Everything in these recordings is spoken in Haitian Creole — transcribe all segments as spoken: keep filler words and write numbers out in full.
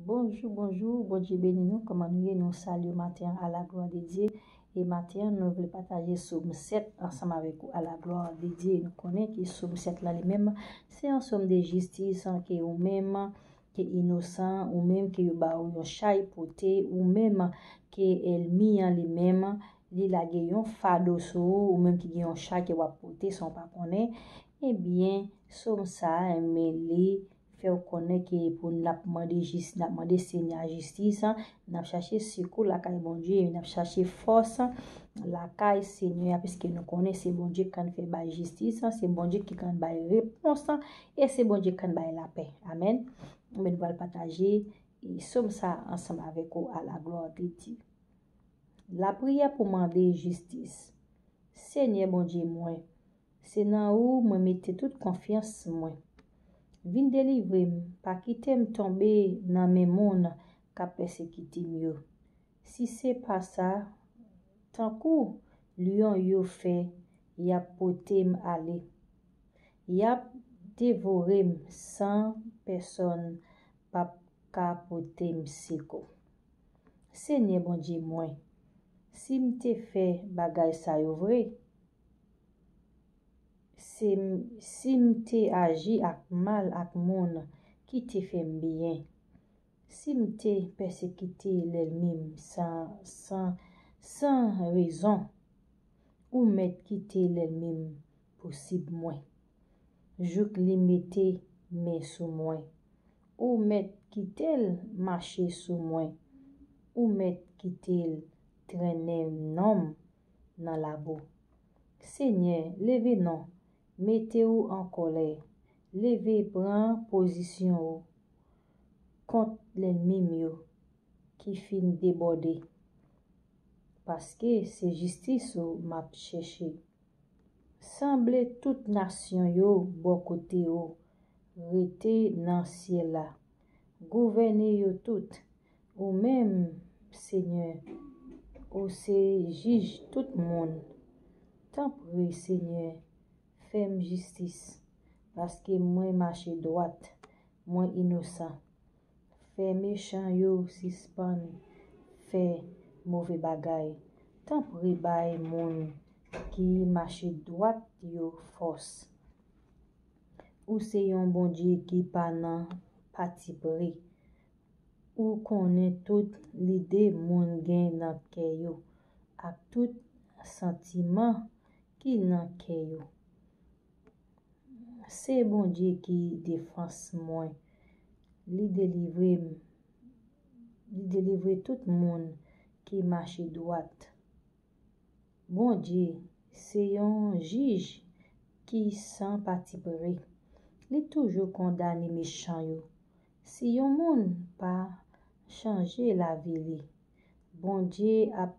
Bonjou, bonjou, Bondye beni nou. Kòman nou ye? Nou salye maten an à la gloire de Dieu. E maten an, nou vle pataje Sòm sèt ansanm avèk ou à la gloire de Dieu. Nou konnen ke Sòm sèt la li menm, se yon sòm de jistis, ke ou menm, ke inosan, ou menm ke yo ba ou yon chay pote, ou menm ke ènmi an li menm, li lage yon fado sou ou, ou menm ki gen yon chay ke w ap pote san w pa konnen, ebyen, Sòm sa a, men li fè w konnen ke pou n ap mande jis, n ap mande Senyè a jistis, n ap chache sekou lakay Bondye, n ap chache fòs lakay Senyè a, piske nou konnen se Bondye ki konn fè bay jistis, se Bondye ki konn bay repons, e se Bondye ki konn bay lapè. Amèn. Men nou pral pataje e Sòm sa ansanm avèk ou à la gloire de Dieu. Lapriyè pou mande jistis. Senyè Bondye mwen, se nan ou mwen mete tout konfyans mwen. Vin delivre m, pa kite m tonbe nan men moun k ap pèsekite m yo. Si se pa sa, tankou lyon yo fè, y ap pote m ale. Y ap devore m san pèsonn p ap ka pote m sekou. Senyè Bondye mwen, si m te fè bagay sa yo vre, se m- si m te aji ak mal ak moun ki te fè m byen, si m te pèsekite lènmi m san, san, san rezon, ou mèt kite lènmi m pousib mwen, jouk li mete men sou mwen. Ou mèt kite l mache sou mwen. Ou mèt kite l trennen non m nan labou. Senyè, leve non, mete w an kòlè. Leve pran pozisyon ou kont lènmi m yo ki fin debòde, paske se jistis ou m ap chèche. Sanble tout nasyon yo bò kote ou, rete nan syèl la. Gouvène yo tout. Ou menm, Senyè, ou se jij tout moun. Tanpri, Senyè, fè m jistis, paske mwen mache dwat, mwen inosan. Fè mechan yo sispann fè move bagay. Tanpri bay moun ki mache dwat yo fòs. Ou se yon Bondye ki pa nan patipri. Ou konnen tout lide moun gen nan kè yo, ak tout santiman ki nan kè yo. Se Bondye ki defans mwen. Li delivre m. Li delivre tout moun ki mache dwat. Bondye se yon jij ki san patipri. Li toujou kondane mechan yo. Si yon moun pa chanje lavi li, Bondye ap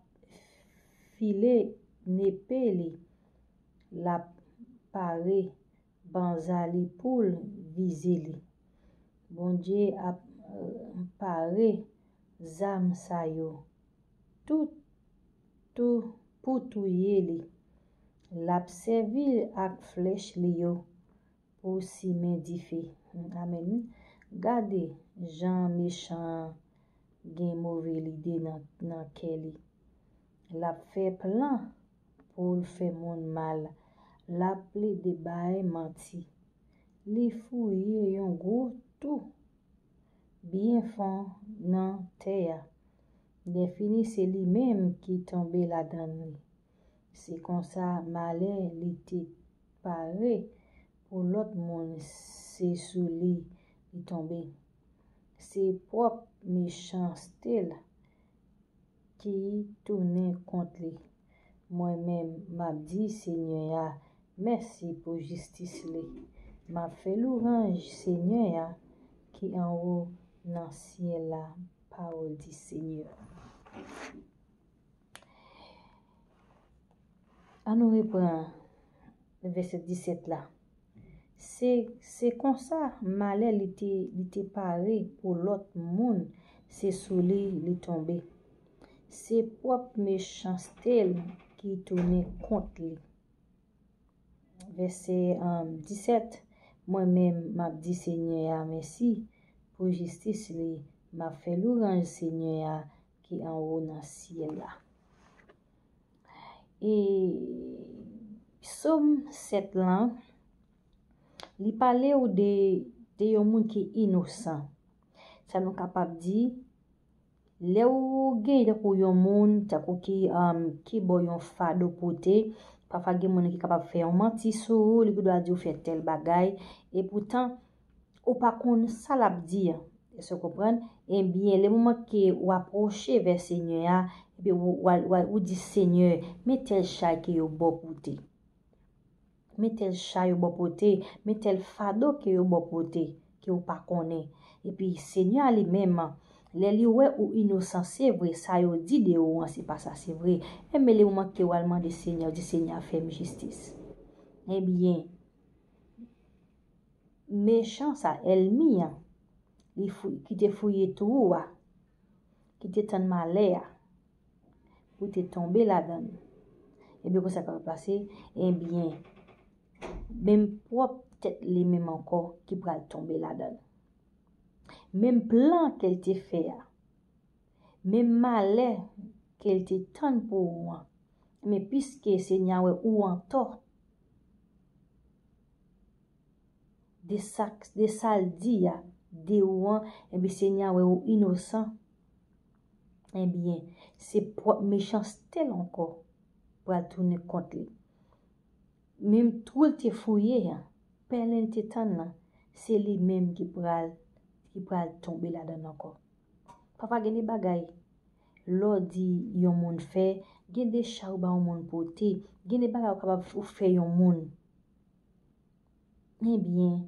file nepe li, l ap pare banza li pou l vize li. Bondye ap pare zam sa yo tou, tou pou touye li. L ap sèvi ak flèch li yo pou simen dife. Amèn. Gade jan mechan an gen move lide nan, nan kè li. L ap fè plan pou l fè moun mal. L ap plede bay manti. Li fouye yon gwo tou byen fon nan tè a. Lèfini, se li menm ki tonbe ladan li. Se konsa, malè li te pare pou lòt moun, se sou li li tonbe. Se pwòp mechanste l ki tounen kont li. Mwen menm, m ap di Senyè a mèsi pou jistis li. M ap fè louwanj Senyè a ki anwo nan syèl la. Parole du Seigneur. An nou repran vèsè disèt la. Se, se konsa, malè li te, li te pare pou lòt moun, se sou li li tonbe. Se pwòp mechanste l ki tounen kont li. Vèsè, um, disèt, mwen menm, m ap di Senyè a mèsi pou jistis li M ap fè lwanj Senyè a ki anwo nan syèl la. E Sòm sèt lan, li pale w de, de yon moun ki inosan. Sa nou kapab di, lè ou gen tankou yon moun, tankou ki, um, ki ba w yon fado pote, pafwa gen moun ki kapab fè yon manti sou ou, li gendwa di w fè tèl bagay, e poutan, ou pa konn sa l ap di a. Èske w konprann? Ebyen, lè moman ke w apwoche vè Senyè a, epi ou, ou, ou, ou di, Senyè, men tèl chay ke yo ba w pote. Men tèl chay yo ba w pote, men tèl fado ke yo ba w pote, ke w pa konnen. Epi Senyè a li menm, lè li wè ou inosan, se vre, sa yo di de ou an, se pa sa, se vre. Enben, lè moman ke w al mande Senyè, ou di, Senyè, fè m jistis. Ebyen, mechan sa, ènmi an, li fou-, ki te fouye twou a, ki te tann malè a, pou te tonbe ladan l. Ebyen, konsa k ap pase, ebyen, menm pwòp tèt li menm ankò ki pral tonbe ladan l. Menm plan ke l te fè a, menm malè ke l te tann pou ou an, men piske Senyè a wè ou antò, de sa, de sa l di a, de ou an, epi Senyè a wè ou inosan, ebyen, se pwòp mechanste l ankò pral tounen kont li. Menm twou l te fouye an, pèlen l te tann nan, se li menm ki pral, ki pral tonbe ladan l ankò. Pafwa gen de bagay, lè w di yon moun fè, gen de chay ou ba yon moun pote, gen de bagay ou kapab f-, ou fè yon moun. Ebyen,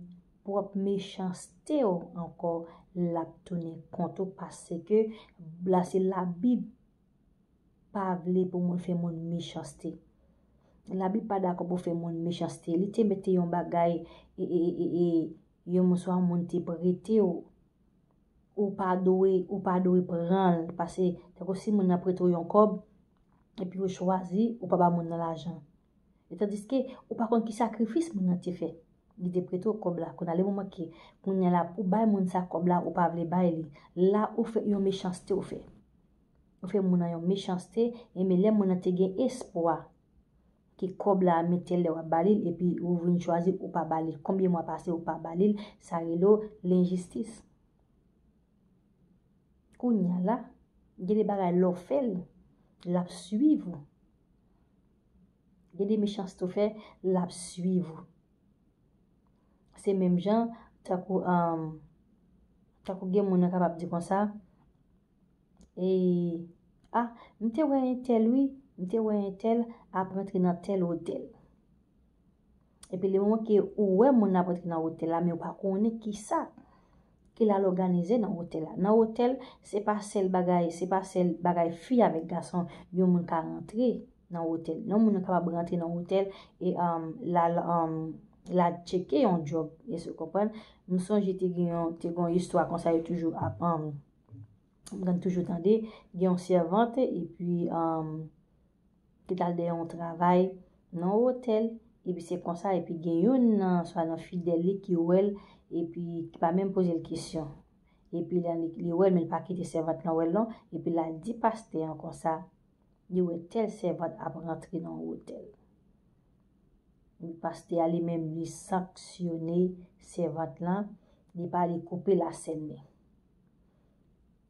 pwòp mechanste w ankò, l ap tounen kont ou, paske la se Labib pa vle pou moun fè moun mechanste. Labib pa dakò pou fè moun mechanste. Li te mete yon bagay, e, e, e, e, e, yon moun swa moun te prete w, ou pa dwe, ou pa dwe pran l, paske tankou si moun nan prete w yon kòb, epi ou chwazi, ou pa ba moun nan lajan. E tandiske ou pa konn ki sakrifis moun nan te fè. Li te prete w kòb la. Kounye a, le moman ke, kounye a la, pou bay moun sa kòb la, ou pa vle bay li. La, ou fè yon mechanste, ou fè. Ou fè moun nan yon mechanste, e men lè moun nan te gen espwa ke kòb la men tèl lè w ap ba li l, epi ou vin chwazi ou pa ba li l. Konbyen mwa pase ou pa ba li l, sa rele w lenjistis. Kounye a la, gen de bagay lè w fè l, l ap swiv ou. Gen de mechanste w fè, l ap swiv ou. Se menm jan, tankou, um, tankou gen moun nan kapab di konsa, e, a, m te wè entèl wi, m te wè entèl ap rantre nan tèl otèl. Epi le moman ke ou wè moun nan ap rantre nan otèl la, men ou pa konnen kisa ke l al òganize nan otèl la. Nan otèl, se pa sèl bagay, se pa sèl bagay fi avèk gason, yon moun ka rantre nan otèl. Yon moun nan kapab rantre nan otèl e, um, l al, um, l al tcheke yon djòb. Èske w konprann? M sonje te gen yon, te gen yon istwa konsa yo toujou ap, um, m konn toujou tande, gen yon sèvant, epi, um, ki t al dèyè yon travay nan yon otèl, epi se konsa, epi gen youn nan, swa nan fidèl li ki wè l, epi ki pa menm poze l kesyon. Epi lè li, li wè l, men li pa kite sèvant lan wè l non, epi l al di pastè an konsa, li wè tèl sèvant ap rantre nan yon otèl. Epi pastè a li menm, li sanksyone sèvant lan, li pa, li koupe lasèn li.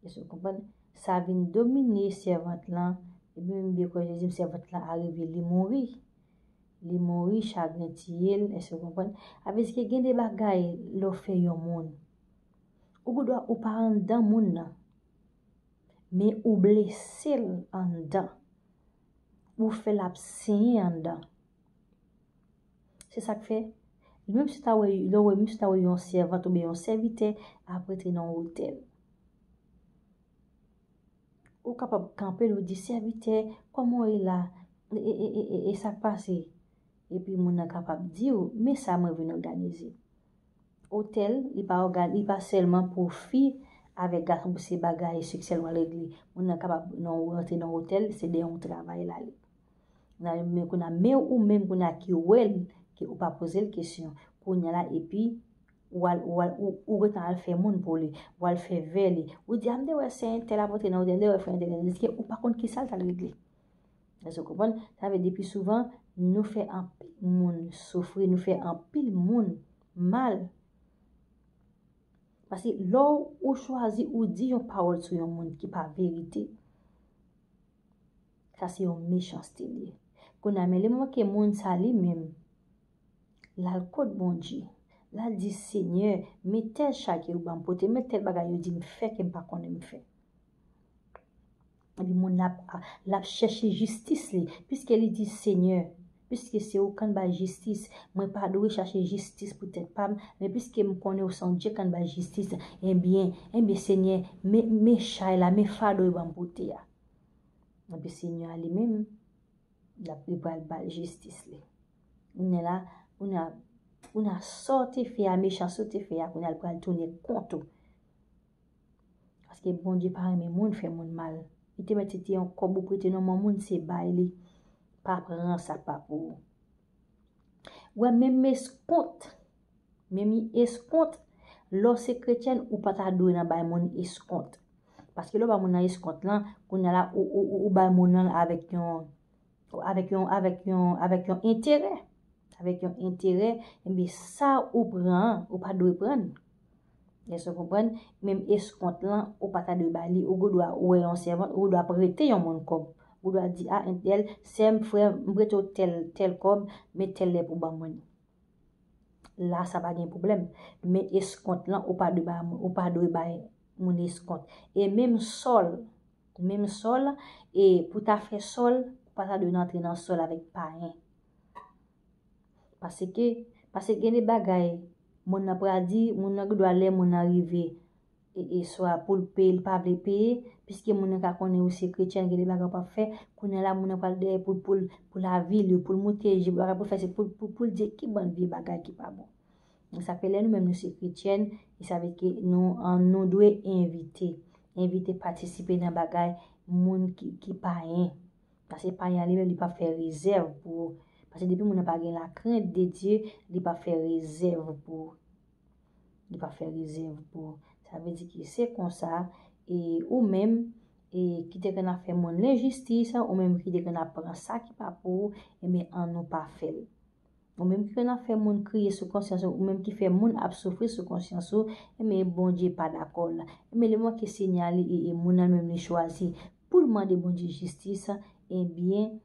Èske w konprann? Sa vin domine sèvant lan. Epi m byen kwè Jezi, sèvant lan arive, li mouri. Li mouri, chagren tiye l. Èske w konprann? Sa vle di ke gen de bagay lè w fè yon moun. Ou gendwa ou pa anndan moun nan, men ou blese l anndan. Ou fè l ap senyen anndan. Se sa k fè, menm si w ta wè, lè w wè, menm si w ta wè yon sèvant oubyen yon sèvitè ap rantre nan yon otèl, ou kapab kanpe l, ou di, sèvitè, kòman w ye la? E, e, e, e, e, e sa k pase? Epi moun nan kapab di w, men sa mwen vin òganize. Otèl, li pa òga-, li pa sèlman pou fi avèk gason, pou se bagay seksyèl w al regle. Moun nan kapab nan, rantre nan otèl, se de yon travay l ale. Nan, men kounye a, men ou menm kounye a ki wè l, ke ou pa poze l kesyon. Kounye a la, epi Ou al, ou al, ou, ou gentan al fè moun pou li, ou al fè vè li. Ou di, a, m te wè sè entèl ap antre nan, ou di, m te wè frè entèl, tandis ke ou pa konn ki sa l t al regle. Èske w konprann? Sa vle di, pi souvan, nou fè anpil moun soufri, nou fè anpil moun mal. Paske lè w chwazi ou di yon pawòl sou yon moun ki pa verite, sa se yon mechanste li ye. Kounye a, men lè m wè ke moun sa li menm, l al kot Bondye, l al di, Senyè, men tèl chay ke yo ban m pote, men tèl bagay yo di m fè ke m pa konnen m fè. Epi moun l ap, l ap chèche jistis li, piske li di, Senyè, piske se ou k konn bay jistis, mwen pa dwe chache jistis pou tèt pa m, men piske m konnen ou se yon Dye k konn bay jistis, ebyen, ebyen, Senyè, men, men chay la, men fado yo ban m pote a. Epi Senyè a li menm, l ap, li pral bay jistis li. Kounye a la, kounye a, kounye a sa w te fè a, mechanste w te fè a, kounye a l pral tounen kont ou. Paske Bondye pa renmen moun fè moun mal. Li te mèt se te yon kòb ou prete nan men moun, se bay li. Pa pran sa k pa pou ou. Ou wè, menm eskont, menm eskont, lè w se kretyèn, ou pa ta dwe nan bay moun eskont. Paske lè w ba moun nan eskont lan, kounye a la, ou, ou, ou, ou bay moun nan avèk yon, avèk yon, avèk yon, avèk yon enterè. Avèk yon enterè, ebyen, sa ou pran an, ou pa dwe pran l. Èske w konprann? Menm eskont lan, ou pa ta dwe ba li. Ou gen dwa wè yon sèvant, ou gen dwa prete yon moun kòb. Ou gen dwa di, a, entèl, sè m, frè m, m prete w tèl, tèl kòb, men tèl lè pou ban mwen li. La, sa pa gen pwoblèm. Men eskont lan, ou pa dwe ba moun, ou pa dwe bay moun eskont. E menm sòl, menm sòl, e pou ta fè sòl, ou pa ta dwe antre nan sòl avèk payen. Paske, paske gen de bagay, moun nan pral di, moun nan gen dwa lè moun nan rive, e, e swa pou l peye, l pa vle peye, piske moun nan ka konnen ou se kretyèn, gen de bagay w p ap fè, kounye a la, moun nan pral dèyè pou, pou, pou lavi li, pou l moute je, bagay pou l fè, se pou, pou, pou l di ki bann vye bagay ki pa bon. Sa fè lè nou menm nou se kretyèn, e sa vle di ke nou, an, nou dwe envite, envite patisipe nan bagay moun ki, ki payen. Paske payen an li menm, li p ap fè rezèv pou ou. Paske depi moun nan pa gen lakrent de Dye, li p ap fè rezèv pou ou. Li p ap fè rezèv pou ou. Sa vle di ke se konsa, e ou menm, e ki te konn ap fè moun lenjistis, ou menm ki te konn ap pran sa ki pa pou ou, ebyen, an nou pa fè l. Ou menm ki konn ap fè moun kriye sou konsyans ou, ou menm ki fè moun ap soufri sou konsyans ou, ebyen, Bondye pa dakò la. Ebyen, lè mwen ke Senyè a li, e, e moun nan menm li chwazi pou l mande Bondye jistis, ebyen,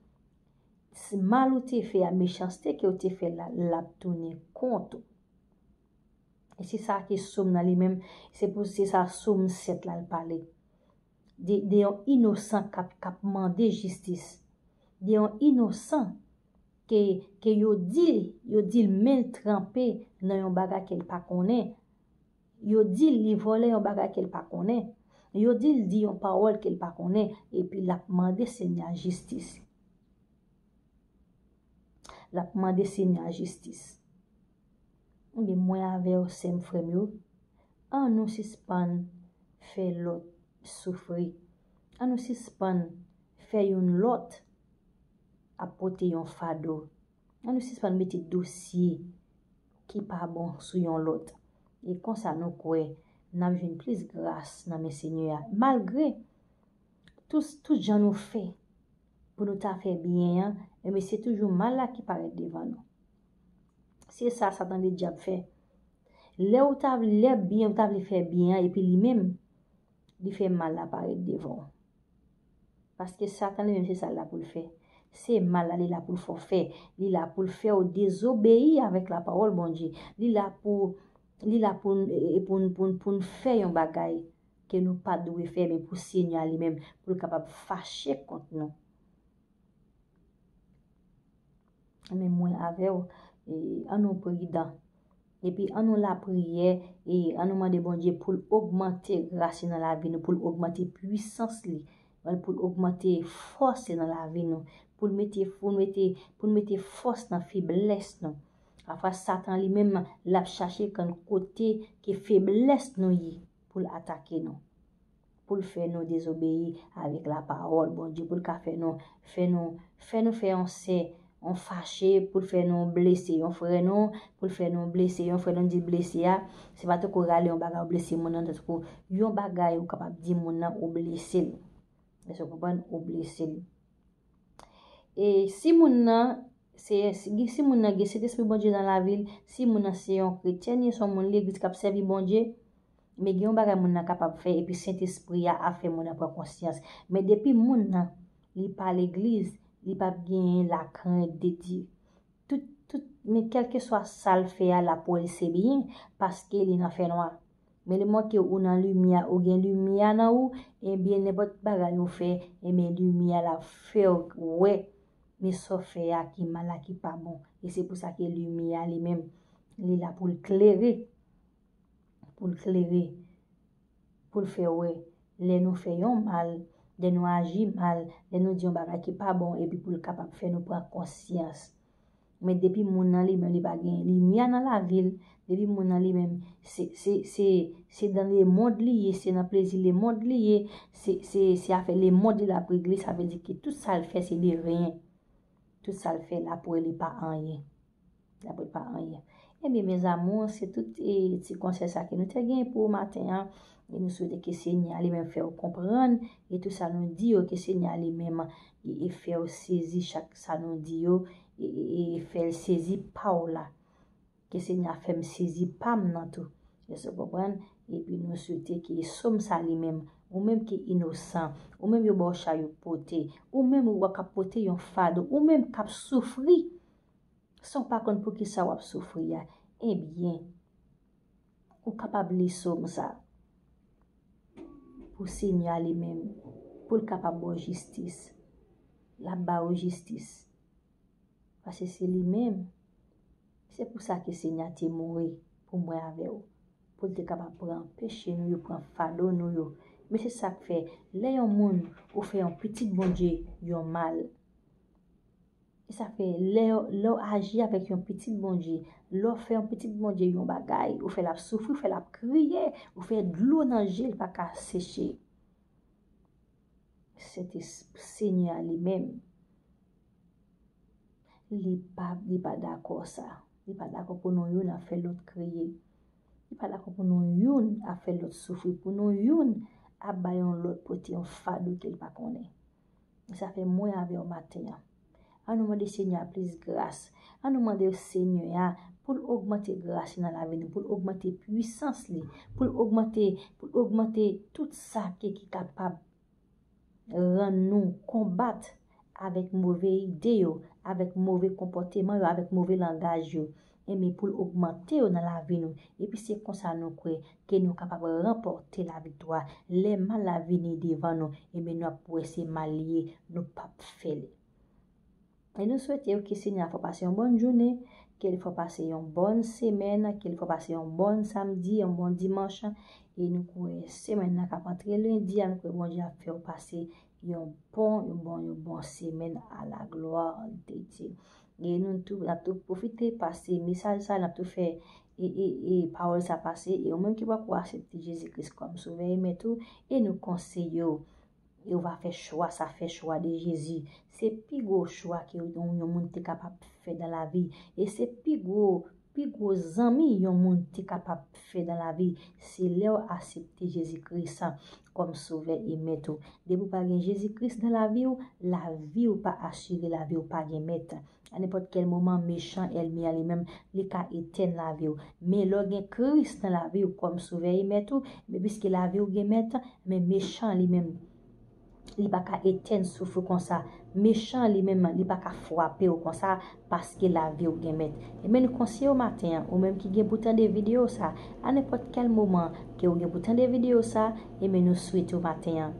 s-, mal ou te fè a, mechanste ke ou te fè la, l ap tounen kont ou. E se sa ke Sòm nan li menm, se pou, se sa Sòm sèt la l pale. De, de yon inosan k ap, k ap mande jistis. De yon inosan ke, ke yo di l, yo di l men l tranpe nan yon bagay ke l pa konnen. Yo di l li vòlè yon bagay ke l pa konnen. Yo di l di yon pawòl ke l pa konnen. Epi l ap mande Senyè a jistis. L ap mande Senyè a jistis. Ebyen, mwen avè w, sè m, frè m yo, ann nou sispann fè lòt soufri. Ann nou sispann fè youn lòt ap pote yon fado. Ann nou sispann mete dosye ki pa bon sou yon lòt. E konsa nou kwè n ap jwenn plis gras nan men Senyè a. Malgre tout, tout jan nou fè pou nou ta fè byen an, ebyen, se toujou mal la ki parèt devan nou. Se sa Satan Ledyab fè. Lè ou ta, lè byen, ou ta vle fè byen an, epi li menm, li fè mal la parèt devan w. Paske Satan li menm, se sa l la pou l fè. Se mal la li la pou l fè w fè. Li la pou l fè w dezobeyi avèk lapawòl Bondye. Li la pou, li la pou, e, pou, pou, pou n fè yon bagay ke nou pa dwe fè, men pou Senyè a li menm, pou l kapab fache kont nou. Men mwen avè w, e, ann nou pridan. Epi ann nou lapriyè, e ann nou mande Bondye pou l ogmante gras li nan lavi nou, pou l ogmante pwisans li, pou l ogmante fòs li nan lavi nou, pou l mete, pou l mete, pou l mete fòs nan feblès nou. Pafwa Satan li menm, l ap chache konn kote ke feblès nou ye pou l atake nou, pou l fè nou dezobeyi avèk lapawòl Bondye, pou l ka fè nou, fè nou, fè nou fè yon sè yon fache, pou l fè nou blese yon frè nou, pou l fè nou blese yon frè nou, di blese a, se pa tankou rale yon bagay ou blese moun nan, tankou yon bagay ou kapab di moun nan ou blese l. Èske w konprann? Ou blese l. E si moun nan, se, si, si moun nan gen Sentespri Bondye nan lavi l, si moun nan se yon kretyèn, se yon moun legliz k ap sèvi Bondye, men gen yon bagay moun nan kapab fè, epi Sentespri a ap fè moun nan pran konsyans. Men depi moun nan, li pa legliz, li p ap genyen lakrent de Dye. Tout, tout, men kèlkeswa sa l fè a, l ap wè l se byen, paske li nan fènwa. Men lè montre ou nan limyè, ou gen limyè nan ou, ebyen, nenpòt bagay ou fè, ebyen, limyè a l ap fè w wè, men sa w fè a ki mal la, ki pa bon. E se pou sa ke limyè a li menm, li la pou l klere, pou l klere, pou l fè w wè lè nou fè yon mal, lè nou aji mal, lè nou di yon bagay ki pa bon, epi pou l kapab fè nou pran konsyans. Men depi moun nan li menm, li pa gen limyè nan lavi l, depi moun nan li menm, se, se, se, se nan lemonn li ye, se nan plezi lemonn li ye, se, se, se afè lemonn li l ap regle, sa vle di ke tout sa l fè, se de ryen. Tout sa l fè, l ap wè li pa anyen. L ap wè li pa anyen. Ebyen, mes amours, se tout, e, ti konsèy sa ke nou te gen pou maten an. E nou swete ke Senyè a li menm fè w konprann, e tout sa nou di yo, ke Senyè a li menm, e, e fè w sezi chak sa nou di yo, e, e, e fè l sezi pa w la. Ke Senyè a fè m sezi pa m nan tou. Èske w konprann? Epi nou swete ke sòm sa li menm, ou menm ki inosan, ou menm yo ba w chay ou pote, ou menm ou k ap pote yon fado, ou menm k ap soufri, san w pa konn poukisa w ap soufri a, ebyen, ou kapab li sòm sa pou Senyè a li menm, pou l kapab ba w jistis. L ap ba w jistis. Paske se li menm. Se pou sa ke Senyè a te mouri pou mwen avè w, pou l te kapab pran peche nou yo, pran fado nou yo. Men se sa k fè, lè yon moun, ou fè yon pitit Bondye yon mal, e sa fè, lè, lè w aji avèk yon pitit Bondye, lè w fè yon pitit Bondye yon bagay, ou fè l ap soufri, ou fè l ap kriye, ou fè dlo nan je l pa ka seche. Sentespri Senyè a li menm, li pa, li pa dakò sa. Li pa dakò pou nou youn ap fè lòt kriye. Li pa dakò pou nou youn ap fè lòt soufri, pou nou youn ap bay yon lòt pote yon fado ke l pa konnen. Sa fè mwen avè w maten an. An nou mande Senyè a plis gras. An nou mande Senyè a pou l ogmante gras li nan lavi nou, pou l ogmante pwisans li, pou l ogmante, pou l ogmante tout sa ke ki kapab rann nou konbat avèk move ide yo, avèk move konpòteman yo, avèk move langaj yo. Ebyen, pou l ogmante yo nan lavi nou. Epi se konsa nou kwè ke nou kapab ranpòte laviktwa. Lè mal la vini devan nou, ebyen, nou ap wè se mal li ye, nou p ap fè l. E nou swete w ke Senyè a fè w pase yon bòn jounen, ke l fè w pase yon bòn semèn, ke l fè w pase yon bòn samdi, yon bòn dimanch. E nou kwè semèn nan k ap antre lendi a, nou kwè Bondye ap fè w pase yon bon, yon bon, yon bon semèn à la gloire de Dieu. E nou tou, n ap tou pwofite pase mesaj sa, n ap tou fè e, e, e pawòl sa pase. E ou menm ki poko aksepte Jezi Kris kòm Sovè e Mèt ou, e nou konseye w, e ou va fè chwa sa, fè chwa de Jezi. Se pi gwo chwa ke yon, yon moun te kapab fè nan lavi. E se pi gwo, pi gwo zanmi yon moun te kapab fè nan lavi, se lè w aksepte Jezi Kris kòm Sovè e Mèt ou. Depi w pa gen Jezi Kris nan lavi w, lavi w pa asire, lavi w pa gen mèt. A nenpòt kèl moman, mechan ènmi an li menm, li ka etèn lavi w. Men lè w gen Kris nan lavi w kòm Sovè e Mèt ou, men piske lavi w gen mèt, men mechan li menm, li pa ka etèn souf ou konsa. Mechan li menm, li pa ka frape w konsa, paske lavi w gen mèt. Ebyen, nou konseye w maten an, ou menm ki gen pou tande videyo sa, a nenpòt kèl moman ke w gen pou tande videyo sa, ebyen, nou swete w maten an.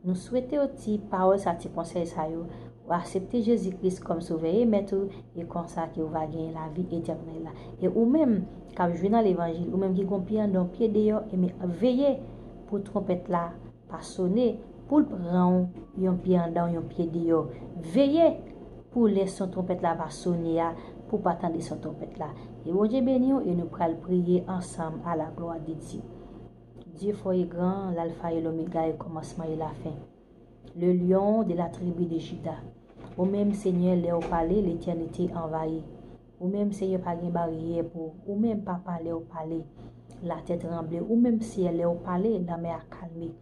Nou swete w ti pawòl sa, ti konsèy sa yo, w aksepte Jezi Kris kòm Sovè e Mèt ou, e konsa ke w va genyen lavi etènèl la. E ou menm k ap jwe nan levanjil, ou menm ki gon pye anndan, yon pye deyò, ebyen, veye pou twonpèt la pa sone, pou l pran w yon pye anndan, yon pye deyò. Veye pou lè son twonpèt la va sone a, pou w pa tande son twonpèt la. E Bondye beni w, e nou pral priye ansanm à la gloire de Dieu. Dieu fort et grand, l'alpha et l'oméga, e kòmansman e lafen. Le lion de la tribu de Juda. Ou menm, Senyè, lè w pale, letènite anvayi. Ou menm, Senyè, pa gen baryè pou ou. Ou menm, Papa, lè w pale, latè tranble. Ou menm, Senyè, lè w pale, lanmè a kalme.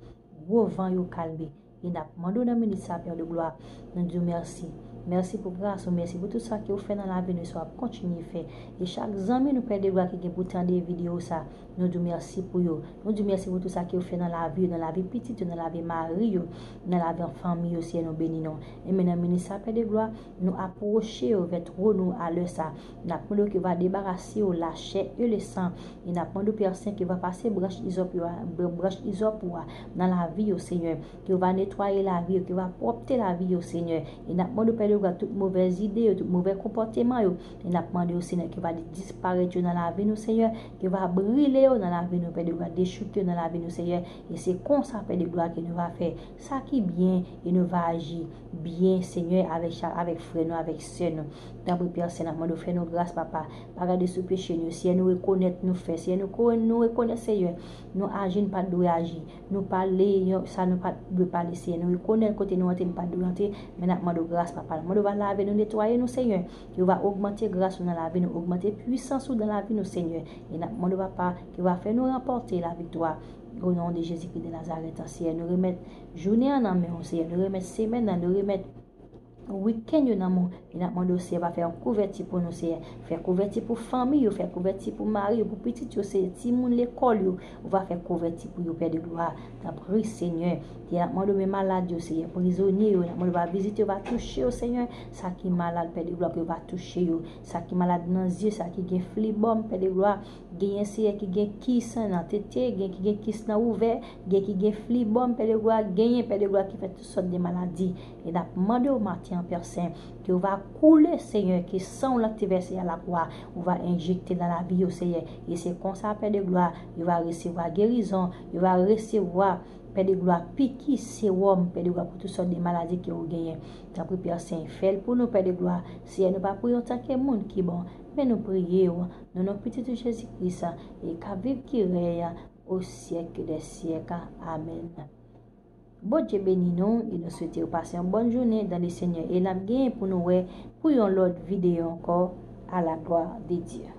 Gwo van yo kalme. E n ap mande w nan minit sa, Pè de glwa, nou di w mèsi. Mèsi pou gras ou, mèsi pou tout sa ke w fè nan lavi nou, sa w ap kontinye fè. E chak zanmi nou, Pè de glwa, ki gen pou tande videyo sa, nou di w mèsi pou yo. Nou di w mèsi pou tout sa ke w fè nan lavi yo, nan lavi pitit yo, nan lavi mari yo, nan lavi an fanmi yo, Senyè, nou beni non. E men nan minit sa, Pè de glwa, nou apwoche yo vè twòn ou a lè sa. N ap mande w ke w va debarase yo lachè e lesan. E n ap mande w, Pè Sen, ke w va pase branch izòp yo a, branch izòp ou a nan lavi yo, Senyè. Ke w va netwaye lavi yo, ke w va pwòpte lavi yo, Senyè. E n ap mande w, Pè de glwa, tout movèz ide yo, tout movè konpòteman yo. E n ap mande w, Senyè, ke w va disparèt yo nan lavi nou, Senyè. Ke w va brile yo nan lavi nou, Pè de glwa, dechouke yo nan lavi nou, Senyè. E se konsa, Pè de glwa, ke nou va fè sa ki byen e nou va aji byen, Senyè, avèk cha-, avèk frè nou, avèk sè nou. Tanpri, Pè Sen, n ap mande w fè nou gras, Papa. Pa gade sou peche nou, Senyè, nou rekonèt nou fè, Senyè, nou ko-, nou rekonèt, Senyè, nou aji, n pa t dwe aji. Nou pale, yon, sa nou pa t dwe pale, Senyè. Nou rekonèt kote nou antre, n pa t dwe antre, men n ap mande w gras, Papa. N ap mande w va lave nou, netwaye nou, Senyè. Ke w va ogmante gras ou nan lavi nou, ogmante pwisans ou nan lavi nou, Senyè. E n ap mande w, Papa, ke w va fè nou ranpòte laviktwa. O non de Jezikri de Nazarèt, Senyè, nou remèt jounen an nan men w, Senyè. Nou remèt semèn nan, nou remèt wikenn yo nan men w. E n ap mande w, Senyè, va fè yon kouvèti pou nou, Senyè. Fè kouvèti pou fanmi yo, fè kouvèti pou mari yo, pou pitit yo, Senyè, timoun lekòl yo. Ou va fè kouvèti pou yo, Pè de glwa. Tanpri, Senyè. E n ap mande w, men malad yo, Senyè, prizonye yo, n ap mande w va vizite yo, va touche yo, Senyè. Sa ki malad, Pè de glwa, ke w va touche yo. Sa ki malad nan zye, sa ki gen flibòm, Pè de glwa. Genyen, Senyè, ki gen kis nan tete, gen ki gen kis nan ouvè, gen ki gen flibòm, Pè de glwa, genyen, Pè de glwa, ki fè tout sòt de maladi. E n ap mande w maten an, Pè Sen, ke w va koule, Senyè, ke san w lan ki te vèse a lakwa, ou va enjekte nan lavi yo, Senyè. E se konsa, Pè de glwa, yo va resevwa gerizon, yo va resevwa, Pè de glwa, piki, sewòm, Pè de glwa, pou tout sòt de maladi ke ou genyen. Tanpri, Pè Sen, fè l pou nou, Pè de glwa. Senyè, nou pa priye w antanke moun ki bon, men nou priye w nan non Pitit ou Jezi Kris, e k ap viv, ki rèy o syèk dè syèk. Amèn. Bondye beni nou e nou swete w pase yon bòn jounen dan le Senyè. E n ap genyen pou nou wè pou yon lòt videyo ankò, a la glwa de Dye.